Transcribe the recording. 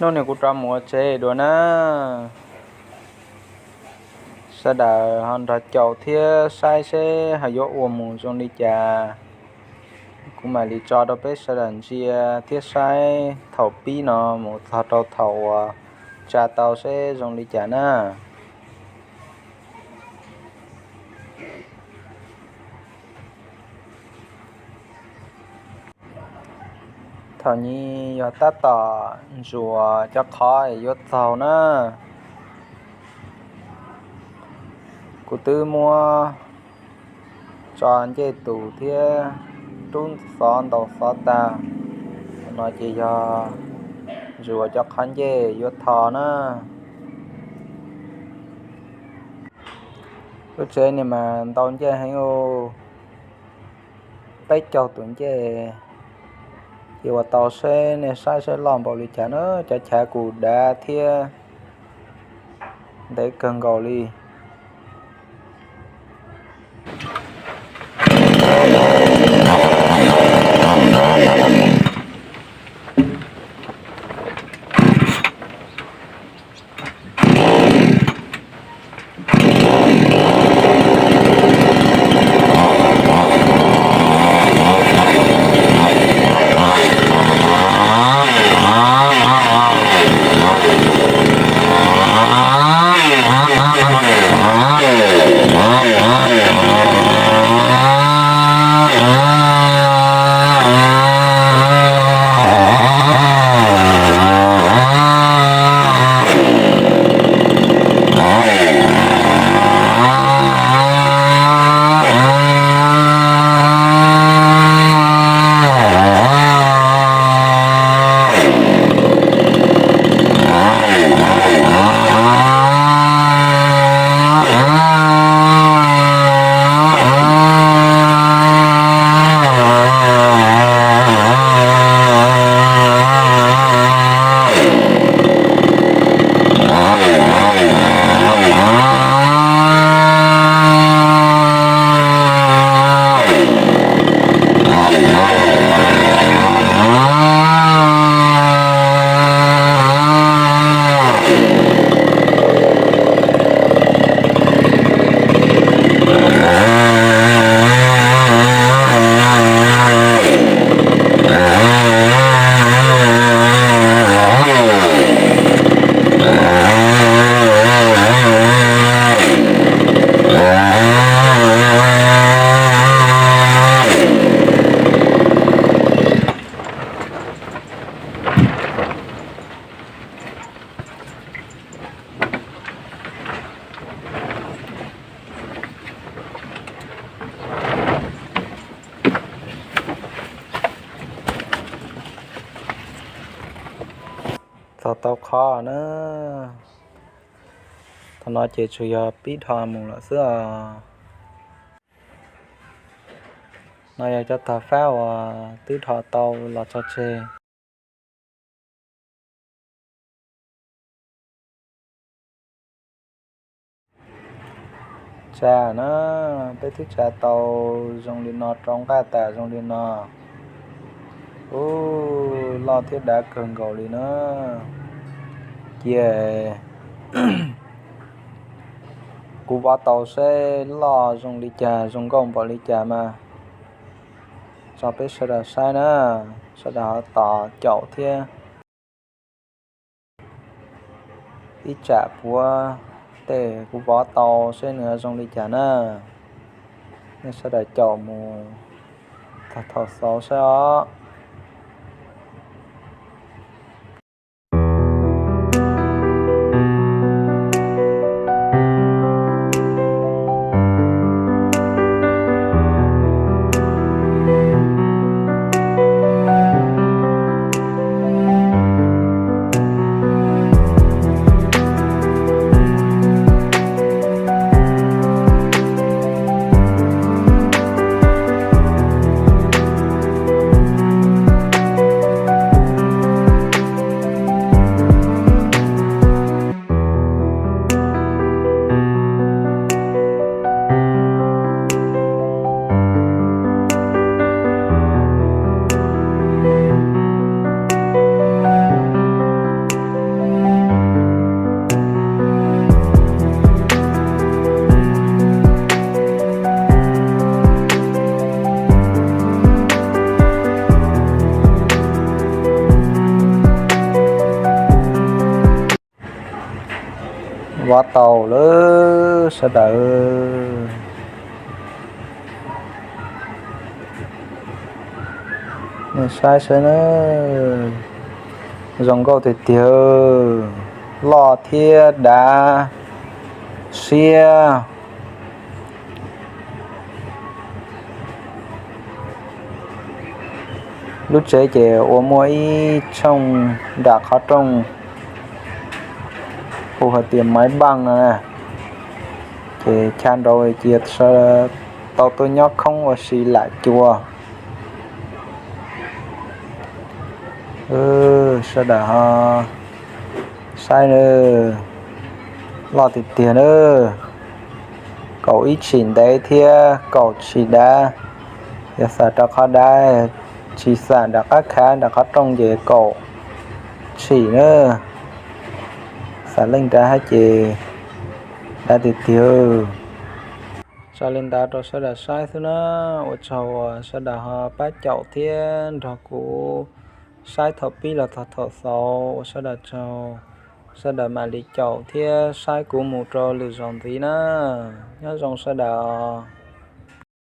Hnub no kuv rov mus ua tsev dua na. Sawv daws ho nrog caum thiab saib seb ho yuav ua mus zoo li cas. Kuv mam li tso rau peb sawv daws ntsia thiab saib thaum pib no mus txog rau thaum uas tsa tau seb zoo li cas na. Thaum nws yog tab tom ntsuas cov qhov yuav txaug na, kuv twb muab tso ncej tus thiab rub xov ntaus xov tag. Thaum no ces yog ntsuas cov qhov ncej yuav tho na. Lub tsev ni mas ntau ncej heev, peb caug tus ncej. Ces ua tau seb nej saib seb loj npaum li cas na, cov chav kuj dav thiab ntev kawg nkaus li. Txog tau qhov na. Thaum no ces tsuas yog pib dhos mus lawm xwb os. No yog cov tog fab uas twb dhos tau los tso tseg. Tsa na, peb twb tsa tau zoo li no, rau nqaj tas zoo li no. Ub, loj thiab dav kawg nkaus li na. Cia kuv vov tau seb loj zoo li cas, zoo nkauj npaum li cas mas tso peb sawv daws saib na, sawv daws ho tos caum thiab. Ib tsam puav tej kuv vov tau seb nws zoo li cas na. Nej sawv daws caum mus tag thaum xaus saib os. Vov tau lawm sawv daws. Nej saib saib na, zoo nkauj tiag tiag, loj thiab dav siab. Lub tsev ces ua muaj ib tshooj nram qhov rooj hu hais tias maiv npaaj no na, ces chaw nraud cia tau tuaj nyob khoob ua si lam cua. Sawv daws ho saib na, loj tiag tiag na, kaum ib tshim ntev thiab kaum tshim dav. Yog xam rau qhov dav, tsis xam nram qab khav nram qhov rooj ces kaum tshim na. Xam leej dav hab ces dav tiag tiag. Tso li ntawd rau sawv daws saib xwb na. Ua tsaug uas sawv daws ho pab caum thiab nrog kuv saib thaum pib los txog thaum xaus, ua sawv daws tsaug. Sawv daws mam li caum thiab saib kuv mus rau lwm zaus ntxiv na. Nyob zoo sawv daws.